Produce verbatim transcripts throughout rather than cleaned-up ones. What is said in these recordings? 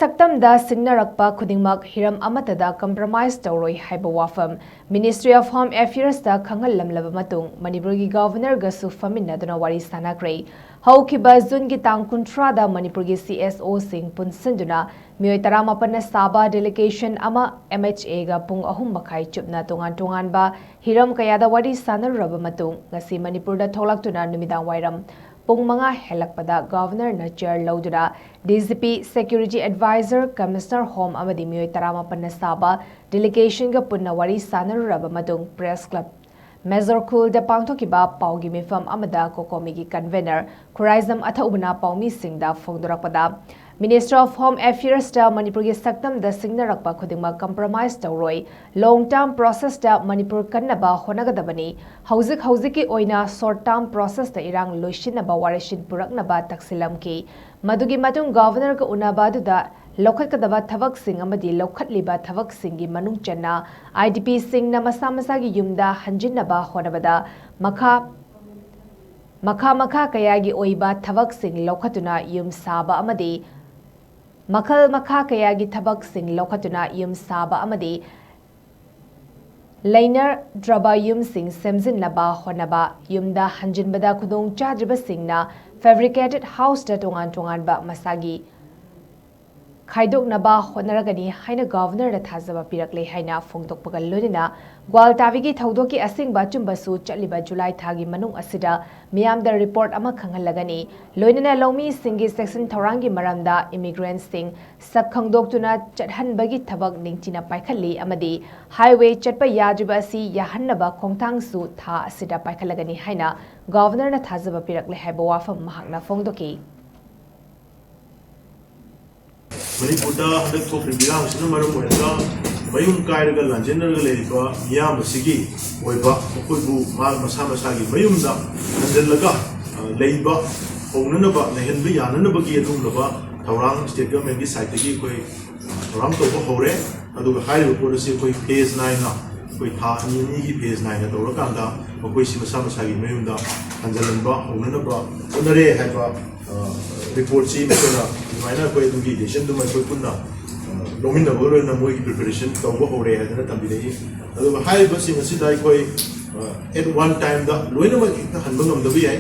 ꯁꯛꯇꯝꯗ ꯁꯤꯡꯅꯔꯛꯄ ꯈꯨꯗꯤꯡꯃꯛ ꯍꯤꯔꯝ ꯑꯃꯠꯇꯗ compromise ꯇꯧꯔꯣꯏ ꯍꯥꯏꯕ ꯋꯥꯐꯝ Ministry of Home Affairs ꯇ ꯈꯪꯍꯜꯂꯝꯂꯕ ꯃꯇꯨꯡ ꯃꯅꯤꯄꯨꯔꯒꯤ Governorꯒꯁꯨ ꯐꯝꯃꯤꯟꯅꯗꯨꯅ ꯋꯥꯔꯤ ꯁꯥꯟꯅꯈ꯭ꯔꯦ꯫ ꯍꯧꯈꯤꯕ ꯖꯨꯟꯒꯤ ꯇꯥꯡ ꯀꯨꯟꯊ꯭ꯔꯥꯗ ꯃꯅꯤꯄꯨꯔꯒꯤ C S O ꯁꯤꯡ ꯄꯨꯟꯁꯤꯟꯗꯨꯅ ꯃꯤꯑꯣꯏ ꯇꯔꯥꯃꯥꯄꯟꯅ ꯁꯥꯕ delegation ꯑꯃ M H A ꯒ ꯄꯨꯡ ꯑꯍꯨꯝ ꯃꯈꯥꯏ ꯆꯨꯞꯅ ꯇꯣꯉꯥꯟ ꯇꯣꯉꯥꯟꯕ ꯍꯤꯔꯝ ꯀꯌꯥꯗ ꯋꯥꯔꯤ ꯁꯥꯟꯅꯔꯨꯔꯕ ꯃꯇꯨꯡ ꯉꯁꯤ ꯃꯅꯤꯄꯨꯔꯗ ꯊꯣꯛꯂꯛꯇꯨꯅ ꯅꯨꯃꯤꯗꯥꯡ ꯋꯥꯏꯔꯝ ꯄꯨꯡ ꯃꯉꯥ ꯍꯦꯜꯂꯛꯄꯗ Governorꯅ chair ꯂꯧꯗꯨꯅ D G P, Security Advisor, Commissioner Home ꯑꯃꯗꯤ ꯃꯤꯑꯣꯏ ꯇꯔꯥꯃꯥꯄꯟꯅ ꯁꯥꯕ delegationꯒ ꯄꯨꯟꯅ ꯋꯥꯔꯤ ꯁꯥꯟꯅꯔꯨꯔꯕ ꯃꯇꯨꯡ Press Club Major Khulda ꯄꯥꯡꯊꯣꯛꯈꯤꯕ ꯄꯥꯎꯒꯤ ꯃꯤꯐꯝ ꯑꯃꯗ COCOMIꯒꯤ convener ꯈꯨꯔꯥꯏꯖꯝ ꯑꯊꯧꯕꯅ ꯄꯥꯎꯃꯤꯁꯤꯡꯗ ꯐꯣꯡꯗꯣꯔꯛꯄꯗ, Ministry of Home Affairs ꯇ ꯃꯅꯤꯄꯨꯔꯒꯤ ꯁꯛꯇꯝꯗ ꯁꯤꯡꯅꯔꯛꯄ ꯈꯨꯗꯤꯡꯃꯛ compromise ꯇꯧꯔꯣꯏ, long term process ꯇ ꯃꯅꯤꯄꯨꯔ ꯀꯟꯅꯕ ꯍꯣꯠꯅꯒꯗꯕꯅꯤ, ꯍꯧꯖꯤꯛ ꯍꯧꯖꯤꯛꯀꯤ ꯑꯣꯏꯅ short term process ꯇ ꯏꯔꯥꯡ ꯂꯣꯏꯁꯤꯟꯅꯕ ꯋꯥꯔꯦꯞꯁꯤꯟ ꯄꯨꯔꯛꯅꯕ ꯇꯛꯁꯤꯜꯂꯝꯈꯤ꯫ ꯃꯗꯨꯒꯤ ꯃꯇꯨꯡ Governorꯒ ꯎꯅꯕ ꯑꯗꯨꯗ ꯂꯧꯈꯠꯀꯗꯕ ꯊꯕꯛꯁꯤꯡ ꯑꯃꯗꯤ ꯂꯧꯈꯠꯂꯤꯕ ꯊꯕꯛꯁꯤꯡꯒꯤ ꯃꯅꯨꯡ ꯆꯟꯅ IDPꯁꯤꯡꯅ ꯃꯁꯥ ꯃꯁꯥꯒꯤ ꯌꯨꯝꯗ ꯍꯟꯖꯤꯟꯅꯕ ꯍꯣꯠꯅꯕꯗ ꯃꯈꯥ ꯃꯈꯥ ꯃꯈꯥ ꯀꯌꯥꯒꯤ ꯑꯣꯏꯕ ꯊꯕꯛꯁꯤꯡ ꯂꯧꯈꯠꯇꯨꯅ ꯌꯨꯝ ꯁꯥꯕ ꯑꯃꯗꯤ ꯃꯈꯜ ꯃꯈꯥ ꯀꯌꯥꯒꯤ ꯊꯕꯛꯁꯤꯡ ꯂꯧꯈꯠꯇꯨꯅ ꯌꯨꯝ ꯁꯥꯕ ꯑꯃꯗꯤ ꯂꯩꯅꯗ꯭ꯔꯕ ꯌꯨꯝꯁꯤꯡ ꯁꯦꯝꯖꯤꯟꯅꯕ ꯍꯣꯠꯅꯕ, ꯌꯨꯝꯗ ꯍꯟꯖꯤꯟꯕꯗ ꯈꯨꯗꯣꯡ ꯆꯥꯗ꯭ꯔꯤꯕꯁꯤꯡꯅ fabricated house ꯇ ꯇꯣꯉꯥꯟ ꯇꯣꯉꯥꯟꯕ ꯃꯁꯥꯒꯤ ꯈꯥꯏꯗꯣꯛꯅꯕ ꯍꯣꯠꯅꯔꯒꯅꯤ ꯍꯥꯏꯅ Governorꯗ ꯊꯥꯖꯕ ꯄꯤꯔꯛꯂꯦ ꯍꯥꯏꯅ ꯐꯣꯡꯗꯣꯛꯄꯒ ꯂꯣꯏꯅꯅ ꯒ꯭ꯋꯥꯜꯇꯥꯕꯤꯒꯤ ꯊꯧꯗꯣꯛꯀꯤ ꯑꯁꯦꯡꯕ ꯑꯆꯨꯝꯕꯁꯨ ꯆꯠꯂꯤꯕ July ꯊꯥꯒꯤ ꯃꯅꯨꯡ ꯑꯁꯤꯗ ꯃꯤꯌꯥꯝꯗ report ꯑꯃ ꯈꯪꯍꯜꯂꯒꯅꯤ꯫ ꯂꯣꯏꯅꯅ ꯂꯧꯃꯤꯁꯤꯡꯒꯤ ꯆꯦꯛꯁꯤꯟ ꯊꯧꯔꯥꯡꯒꯤ ꯃꯔꯝꯗ immigrantꯁꯤꯡ ꯁꯛ ꯈꯪꯗꯣꯛꯇꯨꯅ ꯆꯠꯍꯟꯕꯒꯤ ꯊꯕꯛ ꯅꯤꯡꯊꯤꯅ ꯄꯥꯏꯈꯠꯂꯤ ꯑꯃꯗꯤ highway ꯆꯠꯄ ꯌꯥꯗ꯭ꯔꯤꯕ ꯑꯁꯤ ꯌꯥꯍꯟꯅꯕ ꯈꯣꯡꯊꯥꯡꯁꯨ ꯊꯥ ꯑꯁꯤꯗ ꯄꯥꯏꯈꯠꯂꯒꯅꯤ ꯍꯥꯏꯅ Governorꯅ ꯊꯥꯖꯕ ꯄꯤꯔꯛꯂꯦ ꯍꯥꯏꯕ ꯋꯥꯐꯝ ꯃꯍꯥꯛꯅ ꯐꯣꯡꯗꯣꯛꯈꯤ꯫ ꯃꯅꯤꯄꯨꯔꯗ ꯍꯟꯗꯛ ꯊꯣꯛꯂꯤꯕ ꯏꯔꯥꯡꯁꯤꯅ ꯃꯔꯝ ꯑꯣꯏꯔꯒ ꯃꯌꯨꯝ ꯀꯥꯏꯔꯒ ꯂꯥꯟꯖꯦꯟꯅꯔꯒ ꯂꯩꯔꯤꯕ ꯃꯤꯌꯥꯝ ꯑꯁꯤꯒꯤ ꯑꯣꯏꯕ ꯃꯈꯣꯏꯕꯨ ꯃꯥ-, ꯃꯁꯥ ꯃꯁꯥꯒꯤ ꯃꯌꯨꯝꯗ ꯍꯟꯖꯤꯜꯂꯒ, ꯑ, ꯂꯩꯕ ꯍꯧꯅꯅꯕ, ꯂꯩꯍꯟꯕ ꯌꯥꯅꯅꯕꯒꯤ ꯑꯗꯨꯒꯨꯝꯂꯕ ꯊꯧꯔꯥꯡ state governmentꯀꯤ sideꯇꯒꯤ ꯑꯩꯈꯣꯏ, ꯑ, ꯊꯧꯔꯥꯡ ꯇꯧꯕ ꯍꯧꯔꯦ꯫ ꯑꯗꯨꯒ ꯍꯥꯏꯔꯤꯕ ꯄꯣꯠ ꯑꯁꯤ ꯑꯩꯈꯣꯏ phase nine ꯅꯥꯏꯅ ꯑꯩꯈꯣꯏ ꯊꯥ ꯑꯅꯤ ꯑꯅꯤꯒꯤ phase nine ꯅꯥꯏꯅ ꯇꯧꯔꯀꯥꯟꯗ ꯃꯈꯣꯏꯁꯤ ꯃꯁꯥ ꯃꯁꯥꯒꯤ ꯃꯌꯨꯝꯗ ꯍꯟꯖꯤꯜꯍꯟꯕ ꯍꯧꯅꯅꯕ ꯍꯣꯠꯅꯔꯦ ꯍꯥꯏꯕ, ꯑ, reportꯁꯤ ꯃꯈꯣꯏꯅ ꯑꯗꯨꯃꯥꯏꯅ ꯑꯩꯈꯣꯏ ꯑꯗꯨꯒꯤ decision ꯗꯨꯃ ꯑꯩꯈꯣꯏ ꯄꯨꯟꯅ, ꯑ, ꯂꯧꯃꯤꯟꯅꯕꯒ ꯂꯣꯏꯅꯅ ꯃꯣꯏꯒꯤ preparation ꯇꯧꯕ ꯍꯧꯔꯦ ꯍꯥꯏꯗꯅ ꯊꯝꯕꯤꯔꯛꯏ꯫ ꯑꯗꯨꯒ ꯍꯥꯏꯔꯤꯕꯁꯤꯡ ꯑꯁꯤꯗ ꯑꯩꯈꯣꯏ, ꯑ, at one time ꯗ ꯂꯣꯏꯅꯃꯛ ꯍꯦꯛꯇ ꯍꯟꯕ ꯉꯝꯗꯕ ꯌꯥꯏ꯫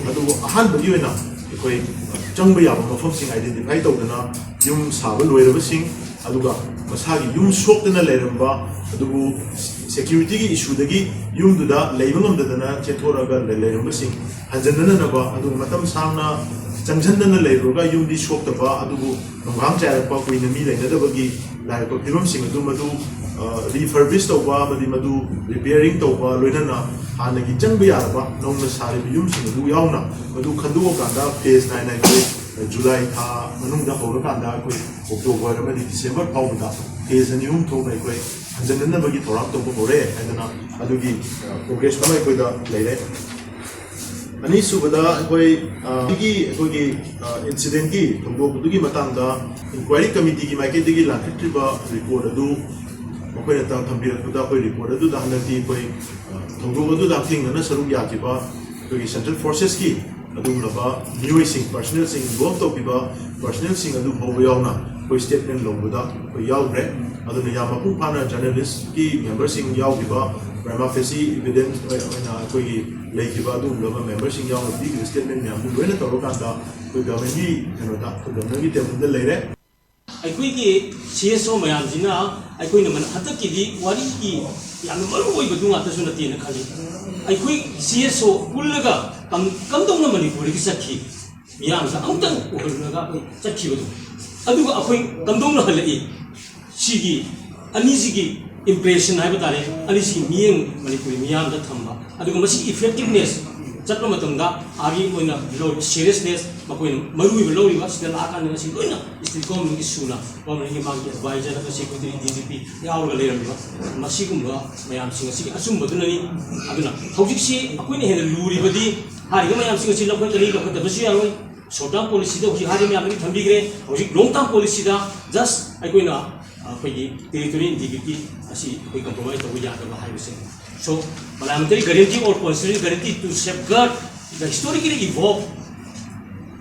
ꯑꯗꯨꯕꯨ ꯑꯍꯥꯟꯕꯒꯤ ꯑꯣꯏꯅ ꯑꯩꯈꯣꯏ, ꯑ, ꯆꯪꯕ ꯌꯥꯕ ꯃꯐꯝꯁꯤꯡ identify ꯇꯧꯗꯅ, ꯌꯨꯝ ꯁꯥꯕ ꯂꯣꯏꯔꯕꯁꯤꯡ, ꯑꯗꯨꯒ ꯃꯁꯥꯒꯤ ꯌꯨꯝ ꯁꯣꯛꯇꯅ ꯂꯩꯔꯝꯕ, ꯑꯗꯨꯕꯨ security ꯒꯤ issue ꯗꯒꯤ ꯌꯨꯝꯗꯨꯗ ꯂꯩꯕ ꯉꯝꯗꯗꯅ ꯆꯦꯟꯊꯣꯔꯛꯑꯒ ꯂꯩ-, ꯂꯩꯔꯝꯕꯁꯤꯡ ꯍꯟꯖꯟꯅꯅꯕ, ꯑꯗꯨꯒ ꯃꯇꯝ ꯁꯥꯡꯅ ꯆꯪꯁꯤꯟꯗꯅ ꯂꯩꯔꯨꯔꯒ ꯌꯨꯝꯗꯤ ꯁꯣꯛꯇꯕ, ꯑꯗꯨꯕꯨ ꯅꯣꯡꯈꯥꯡ ꯆꯥꯏꯔꯛꯄ, ꯀꯨꯏꯅ ꯃꯤ ꯂꯩꯅꯗꯕꯒꯤ ꯂꯥꯏꯔꯛꯄ ꯐꯤꯕꯝꯁꯤꯡ ꯑꯗꯨ ꯃꯗꯨ, ꯑ, refurbish ꯇꯧꯕ ꯑꯃꯗꯤ ꯃꯗꯨ repairing ꯇꯧꯕ, ꯂꯣꯏꯅꯅ ꯍꯥꯟꯅꯒꯤ ꯆꯪꯕ ꯌꯥꯔꯕ ꯅꯧꯅ ꯁꯥꯔꯤꯕ ꯌꯨꯝꯁꯤꯡ ꯑꯗꯨ ꯌꯥꯎꯅ ꯃꯗꯨ ꯈꯟꯗꯣꯛꯑꯀꯥꯟꯗ phase ꯅꯥꯏꯅ ꯑꯩꯈꯣꯏ ꯖꯨꯂꯥꯏ ꯊꯥ ꯃꯅꯨꯡꯗ ꯍꯧꯔꯀꯥꯟꯗ ꯑꯩꯈꯣꯏ ꯑꯣꯛꯇꯣꯕꯔ ꯑꯃꯗꯤ ꯗꯤꯁꯦꯝꯕꯔ ꯐꯥꯎꯕꯗ phase ꯑꯅꯤ ꯑꯍꯨꯝ ꯊꯣꯛꯅ ꯑꯩꯈꯣꯏ ꯍꯟꯖꯟꯅꯅꯕꯒꯤ ꯊꯧꯔꯥꯡ ꯇꯧꯕ ꯍꯧꯔꯦ ꯍꯥꯏꯗꯅ ꯑꯗꯨꯒꯤ, ꯑ, progress ꯑꯃ ꯑꯩꯈꯣꯏꯗ ꯂꯩꯔꯦ꯫ ꯑꯅꯤꯁꯨꯕꯗ ꯑꯩꯈꯣꯏ, ꯑ, ꯑꯩꯒꯤ, ꯑꯩꯈꯣꯏꯒꯤ, ꯑ, incident ꯀꯤ ꯊꯧꯗꯣꯛ ꯑꯗꯨꯒꯤ ꯃꯇꯥꯡꯗ inquiry committee ꯒꯤ ꯃꯥꯏꯀꯩꯗꯒꯤ ꯂꯥꯛꯈꯤꯗ꯭ꯔꯤꯕ report ꯑꯗꯨ ꯃꯈꯣꯏꯅ ꯊꯝꯕꯤꯔꯛꯄꯗ, ꯑꯩꯈꯣꯏ report ꯑꯗꯨꯗ ꯍꯟꯗꯛꯇꯤ ꯑꯩꯈꯣꯏ, ꯑ, ꯊꯧꯗꯣꯛ ꯑꯗꯨꯗ ꯍꯛꯊꯦꯡꯅꯅ ꯁꯔꯨꯛ ꯌꯥꯈꯤꯕ ꯑꯩꯈꯣꯏꯒꯤ central forces ꯀꯤ ꯑꯗꯨꯒꯨꯝꯂꯕ ꯃꯤꯑꯣꯏꯁꯤꯡ, personnel ꯁꯤꯡ involve ꯇꯧꯈꯤꯕ personnel ꯁꯤꯡ ꯑꯗꯨ ꯐꯥꯎꯕ ꯌꯥꯎꯅ ꯑꯩꯈꯣꯏ statement ꯂꯧꯕꯗ ꯑꯩꯈꯣꯏ ꯌꯥꯎꯈ꯭ꯔꯦ꯫ ꯑꯗꯨꯅ ꯌꯥꯝ ꯃꯄꯨꯡ ꯐꯥꯅ journalist ꯀꯤ member ꯁꯤꯡ ꯌꯥꯎꯈꯤꯕ, prima facie evidence ꯑꯣꯏꯅ ꯑꯩꯈꯣꯏꯒꯤ ꯂꯩꯈꯤꯕ ꯑꯗꯨꯒꯨꯝꯂꯕ member ꯁꯤꯡ ꯌꯥꯎꯅ ꯄꯤꯈꯤꯕ statement ꯃꯌꯥꯝꯗꯨ ꯂꯣꯏꯅ ꯇꯧꯔꯀꯥꯟꯗ ꯑꯩꯈꯣꯏ government ꯀꯤ ꯀꯩꯅꯣꯗ, ꯑꯩꯈꯣꯏ government ꯀꯤ table ꯗ ꯂꯩꯔꯦ꯫ ꯑꯩꯈꯣꯏꯒꯤ C S O ꯃꯌꯥꯝꯁꯤꯅ ꯑꯩꯈꯣꯏꯅ ꯃꯅ-, ꯍꯟꯗꯛꯀꯤꯗꯤ ꯋꯥꯔꯤꯒꯤ ꯌꯥꯝꯅ ꯃꯔꯨ ꯑꯣꯏꯕꯗꯨ ꯉꯥꯛꯇꯁꯨ ꯅꯠꯇꯦꯅ ꯈꯜꯂꯤ꯫ ꯑꯩꯈꯣꯏ C S O ꯄꯨꯜꯂꯒ ꯀꯝ-, ꯀꯝꯗꯧꯅ ꯃꯅꯤꯄꯨꯔꯗꯒꯤ ꯆꯠꯈꯤ? ꯃꯤꯌꯥꯝꯁꯤꯗ ꯑꯃꯨꯛꯇꯪ ꯎꯍꯜꯂꯒ ꯑꯩꯈꯣꯏ ꯆꯠꯈꯤꯕꯗꯣ꯫ ꯑꯗꯨꯒ ꯑꯩꯈꯣꯏ ꯀꯝꯗꯧꯅ ꯍꯜꯂꯛꯏ? ꯁꯤꯒꯤ ꯑꯅꯤꯁꯤꯒꯤ impression ꯍꯥꯏꯕ ꯇꯥꯔꯦ, ꯑꯅꯤꯁꯤꯒꯤ ꯃꯤꯠꯌꯦꯡ ꯃꯅꯤꯄꯨꯔꯤ ꯃꯤꯌꯥꯝꯗ ꯊꯝꯕ, ꯑꯗꯨꯒ ꯃꯁꯤꯒꯤ effectiveness ꯆꯠꯄ ꯃꯇꯝꯗ ꯑꯥꯔꯃꯤ ꯑꯣꯏꯅ ꯂꯧꯔꯤꯕ seriousness, ꯃꯈꯣꯏꯅ ꯃꯔꯨ ꯑꯣꯏꯕ ꯂꯧꯔꯤꯕ, ꯁꯤꯗ ꯂꯥꯛꯑꯀꯥꯟꯗ ꯉꯁꯤ ꯂꯣꯏꯅ state government ꯀꯤ ꯁꯨꯅ, government ꯀꯤ ꯃꯥꯒꯤ advisor, secretary, D G P ꯌꯥꯎꯔꯒ ꯂꯩꯔꯝꯃꯤꯕ, ꯃꯁꯤꯒꯨꯝꯕ ꯃꯌꯥꯝꯁꯤꯡ ꯑꯁꯤꯒꯤ ꯑꯆꯨꯝꯕꯗꯨꯅꯅꯤ꯫ ꯑꯗꯨꯅ ꯍꯧꯖꯤꯛꯁꯤ ꯑꯩꯈꯣꯏꯅ ꯍꯦꯟꯅ ꯂꯨꯔꯤꯕꯗꯤ ꯍꯥꯏꯔꯤꯕ ꯃꯌꯥꯝꯁꯤꯡ ꯑꯁꯤ ꯂꯧꯈꯠꯀꯅꯤ, ꯂꯧꯈꯠꯇꯕꯁꯨ ꯌꯥꯔꯣꯏ꯫ Short term policy ꯗ ꯍꯧꯖꯤꯛ ꯍꯥꯏꯔꯤꯕ ꯃꯌꯥꯝꯗꯨꯗꯤ ꯊꯝꯕꯤꯈ꯭ꯔꯦ꯫ ꯍꯧꯖꯤꯛ long term policy ꯗ just ꯑꯩꯈꯣꯏꯅ ꯑꯩꯈꯣꯏꯒꯤ territorial integrity ꯑꯁꯤ ꯑꯩꯈꯣꯏ compromise ꯇꯧꯕ ꯌꯥꯗꯕ ꯍꯥꯏꯕꯁꯦ꯫ So, parliamentary guarantee or constitutional guarantee to safeguard the historically evolved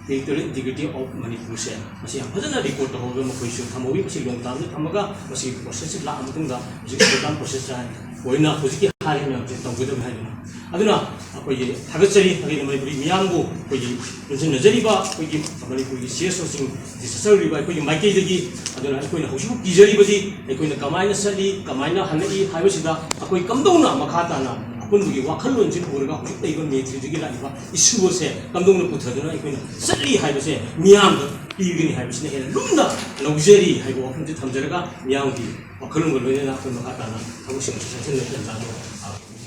Territorial Integrity of Manipur ꯁꯦ ꯃꯁꯤ ꯌꯥꯝ ꯐꯖꯅ ꯔꯦꯀꯣꯔꯗ ꯇꯧꯍꯧꯔꯒ ꯃꯈꯣꯏꯁꯨ ꯊꯝꯍꯧꯏ꯫ ꯃꯁꯤ ꯂꯣꯡ ꯇꯥꯝꯗ ꯊꯝꯃꯒ ꯃꯁꯤ ꯄ꯭ꯔꯣꯁꯦꯁꯁꯤ ꯂꯥꯛꯑ ꯃꯇꯨꯡꯗ ꯍꯧꯖꯤꯛ ꯁ꯭ꯄꯣꯟꯇꯥꯟ ꯄ꯭ꯔꯣꯁꯦꯁ ꯑꯣꯏꯅ ꯍꯧꯖꯤꯛꯀꯤ ꯍꯥꯏꯔꯤꯕ ꯃꯌꯥꯝꯁꯦ ꯇꯧꯒꯗꯕꯅꯤ ꯍꯥꯏꯗꯨꯅ꯫ ꯑꯗꯨꯅ ꯑꯩꯈꯣꯏꯒꯤ ꯊꯥꯒꯠꯆꯔꯤ ꯑꯩꯈꯣꯏꯒꯤ ꯃꯅꯤꯄꯨꯔꯤ ꯃꯤꯌꯥꯝꯕꯨ, ꯑꯩꯈꯣꯏꯒꯤ ꯄꯨꯟꯁꯤꯟꯅꯖꯔꯤꯕ ꯑꯩꯈꯣꯏꯒꯤ ꯃꯅꯤꯄꯨꯔꯒꯤ ꯁꯤ ꯑꯦꯁ ꯑꯣꯁꯤꯡ ꯆꯠꯆꯔꯨꯔꯤꯕ ꯑꯩꯈꯣꯏꯒꯤ ꯃꯥꯏꯀꯩꯗꯒꯤ꯫ ꯑꯗꯨꯅ ꯑꯩꯈꯣꯏꯅ ꯍꯧꯖꯤꯛꯐꯥꯎ ꯀꯤꯖꯔꯤꯕꯁꯤ ꯑꯩꯈꯣꯏꯅ ꯀꯃꯥꯏꯅ ꯆꯠꯂꯤ, ꯀꯃꯥꯏꯅ ꯍꯜꯂꯛꯏ ꯍꯥꯏꯕꯁꯤꯗ ꯑꯩꯈꯣꯏ ꯀꯝꯗꯧꯅ ꯃꯈꯥ ꯇꯥꯅ ꯑꯄꯨꯟꯕꯒꯤ ꯋꯥꯈꯜꯂꯣꯟꯁꯤ ꯄꯨꯔꯒ ꯍꯧꯖꯤꯛ ꯂꯩꯔꯤꯕ ꯃꯦ ꯊ꯭ꯔꯤꯗꯒꯤ ꯂꯥꯛꯏꯕ ꯏꯁꯨ ꯑꯁꯦ ꯀꯝꯗꯧꯅ ꯄꯨꯊꯗꯨꯅ ꯑꯩꯈꯣꯏꯅ ꯆꯠꯂꯤ ꯍꯥꯏꯕꯁꯦ ꯃꯤꯌꯥꯝꯗ ꯄꯤꯒꯅꯤ ꯍꯥꯏꯕꯁꯤꯅ ꯍꯦꯟꯅ ꯂꯨꯝꯅ ꯂꯧꯖꯔꯤ ꯍꯥꯏꯕ ꯋꯥꯐꯝꯁꯤ ꯊꯝꯖꯔꯒ ꯃꯤꯌꯥꯝꯒꯤ ꯋꯥꯈꯜꯂꯣꯟꯒ ꯂꯣꯏꯅꯅ ꯑꯩꯈꯣꯏ ꯃꯈꯥ ꯇꯥꯅ ꯊꯕꯛꯁꯤꯡ ꯑꯁꯤ ꯆꯠꯊꯅꯕ ꯇꯥꯟꯖꯥꯗꯨ